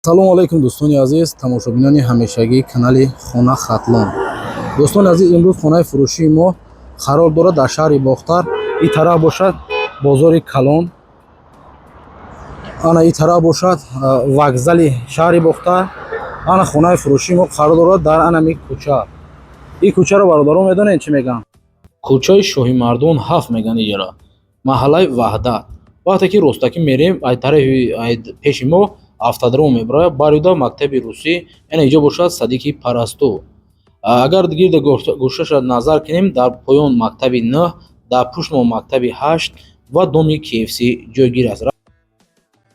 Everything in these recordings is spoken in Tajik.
Салому алайкум, дӯстони азиз, тамошобинони ҳамешагии канали Хона Хатлон. Дӯстони азиз, имрӯз хонаи фурӯшии мо қарор дорад дар шаҳри Бохтар. И тараф бошад бозори калон, ана и тараф бошад вокзали шаҳри Бохтар. Ана хонаи фурӯшии мо қарор дорад дар анами кӯча. Ин кӯчаро, бародарон, медонед, чӣ мегӯянд? Кӯчаи Шоҳимардон 7 мегӯянд иҷора, маҳаллаи Ваҳдат. Вақте ки ростакӣ мерем, ай тарафи ай пеши мо автодром мебарояд, барюда мактаби русӣ, яъне иҷо бошад садики Парасту. Агар гирда гӯшаша назар кунем, дар поён мактаби 9, дар пушт мо мактаби 8 ва доми KFC ҷойгир аст.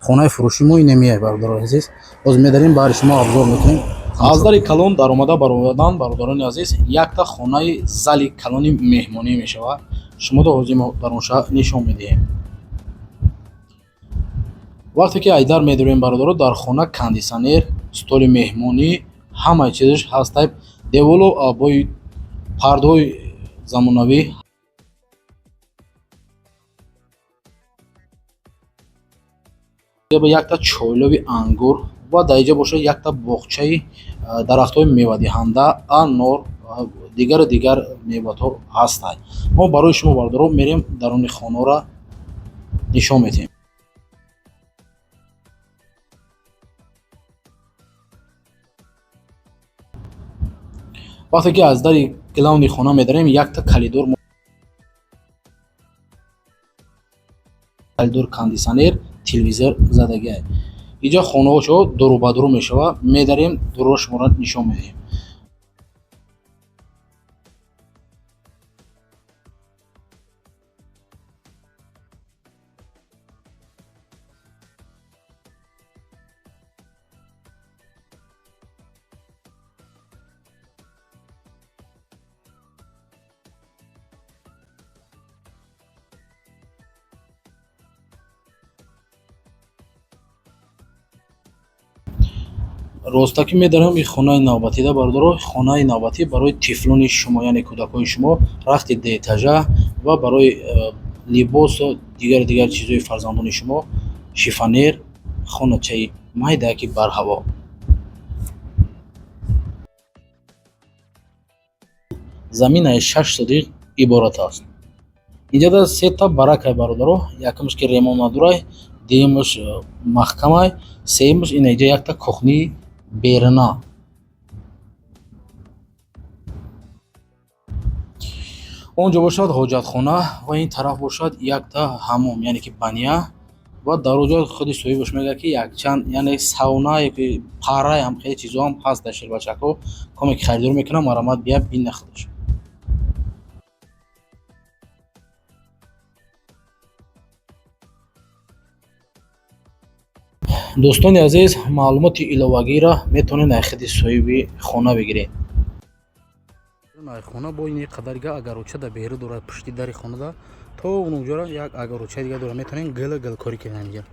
Хонаи фурӯши мо инамия, бародарони азиз. Боз медарем, баҳри шумо обзор мекунем. Аз дари калон даромада баромадан, бародарони азиз, якта хонаи зали калони меҳмонӣ мешавад. Шуморо ҳозир мо дар он нишон медиҳем. Вақте ки айдар медорем, бародаро, дар хона кондитсионер, столи меҳмонӣ, ҳамаи чизаш ҳастай, деволу обои, пардаҳои замонавӣ. Якта чойлови ангур ва дар инҷа бошад якта боғчаи дарахтҳои мевадиҳанда, анор, дигару дигар меваҳо ҳастанд. Мо барои шумо, бародаро, мерем, даруни хонаро нишон медиҳем. Вақте ки аз дари главный хона медарем, якта калидор, калидор, кондитсионер, телевизор задагиай. Инҷа хонаҳо чо дуру ба дуру мешавад. Медарем, дуруро шуморо нишон медиҳем. Ростакӣ медарам, ин хонаи навбатида, бародаро, хонаи навбатӣ барои тифлони шумо, яъне кӯдакҳои шумо, рахти дуэтажа ва барои либосу дигару дигар чизҳои фарзандони шумо, шифонер, хоначаи майдаяки барҳаво. Заминаи 6 сотих иборат аст. Инҷода сета баракай, бародаро. Якумш ки ремонт надорай, дуюмаш маҳкамай, сеюмаш ина инҷа якта кухнии беруна. Он ҷо бошад ҳоҷатхона ва ин тараф бошад якта ҳаммом, яъне ки баня. Ва дар он ҷо худи соҳибаш мегӯяд, ки якчанд, яъне сауна ёки параям, хеле чизҳоам ҳаст дар ширбачакҳо. Коме ки харидорӣ мекунам, марамат бия, бина худаш. Дӯстони азиз, маълумоти иловагиро метавонед аз худи соҳиби хона бигиред. Хона бо ин қадарга агароча дар беру дорад, пушти дари хонада то онҷора як агарочаи дига дорад. Метавонед гила гилкорӣ кунед инҷа.